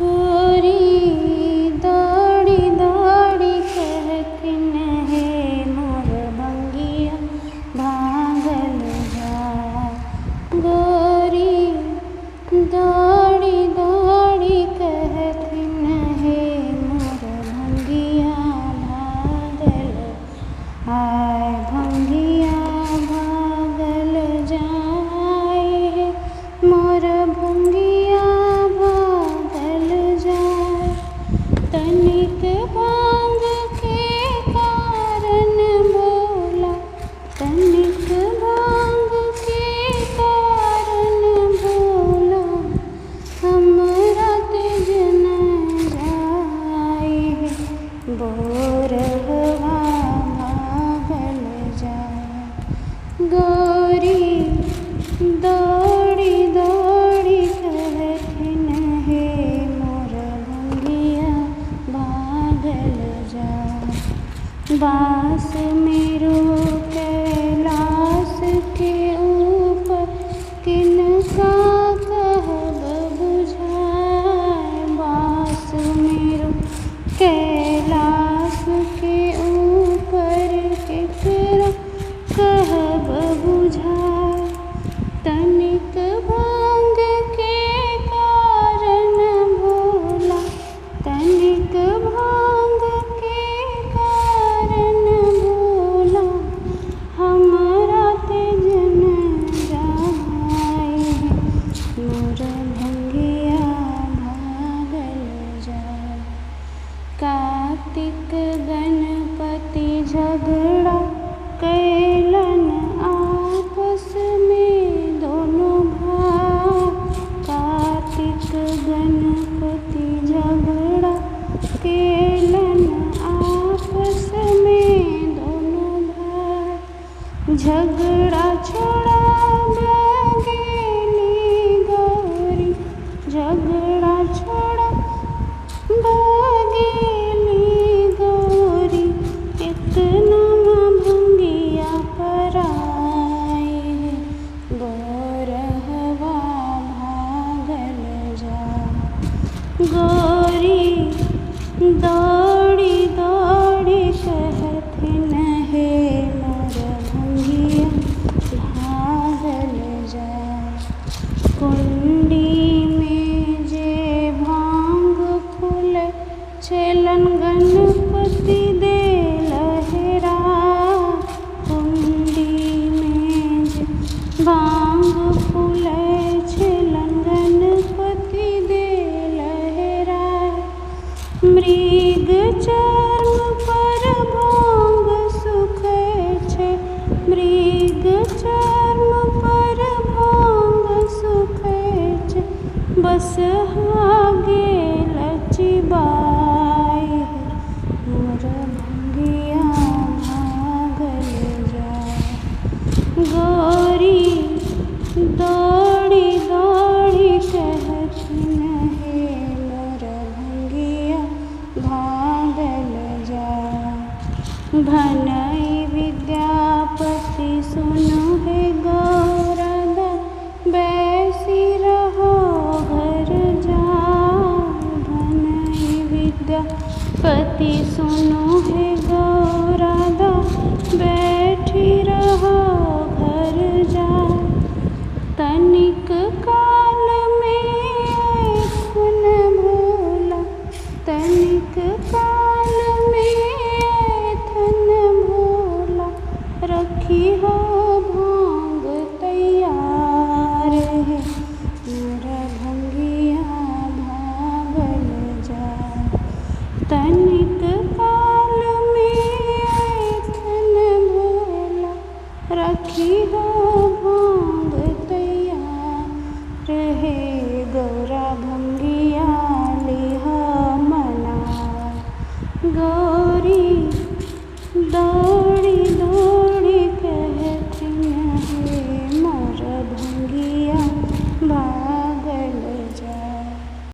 गोरी दौड़ी दौड़ी कहथिन हे मोर भंगिया भागल जाय। गोरी दौड़ी दौड़ी कहथिन हे मोर भंगिया भागल आय, भंगिया भागल जाय हे मोर भंगिया भागल जाय। तनिक भांग के कारण भोला, तनिक भांग के कारण भोला, हमरा तेज न जाय हे बोरहवा भागल जाय। गोरी दौड़ी दौड़ी कहथिन हे मोर भंगिया भागल जाय। बाँस मेरो कैलाश के ऊपर किनका कहब बुझाय। बाँस मेरो कैलाश के ऊपर केकरा कहब बुझाय। तनिक भांग के कारण भोला, तनिक भांग के कारण भोला, हमरा तेज न जाय हे मोर भंगिया भागल जाय। कार्तिक गणपति झगड़ा कैलन आपस में दोनों भाई। कार्तिक गणपति झगड़ा कैलन आपस में दोनों भाई। झगड़ा छोड़ाबे गेली गौरी, झगड़ा छोड़ा गेली गौरी, इतना भंगिया पराई हे बोरहवा भागल जाय। गोरी दौड़ी दौड़ी कहथिन हे मोर भंगिया भागल जाय। कुंडी में जे भांग फूले छेलन गणपति दे लहरा। कुंडी में जे भांग फूले छेलन गणपति दे लहरा। मृग चर्म पर भांग सुखै छै, मृग चर्म पर भांग सुखै छै, बसहा गेल चिबाय हे मोर भंगिया भागल जाय। गोरी दौड़ी दौड़ी कहथिन हे मोर भंगिया भागल जाय। भनई विद्यापति सुनु हे गौरदा, बैसी रहो घर जाय। भनई विद्यापति सुनु हे गौरदा, बैठी रहो घर जाय। तनिक काल में अयथुन भोला, तनिक काल में अयथुन भोला, रखी हो भांग तैयार हे मोर भंगिया भागल जाय। तनिक काल में अयथुन भोला, रखी हो भांग तैयार हे गौरा भंगिया लिह मनाय। गौरा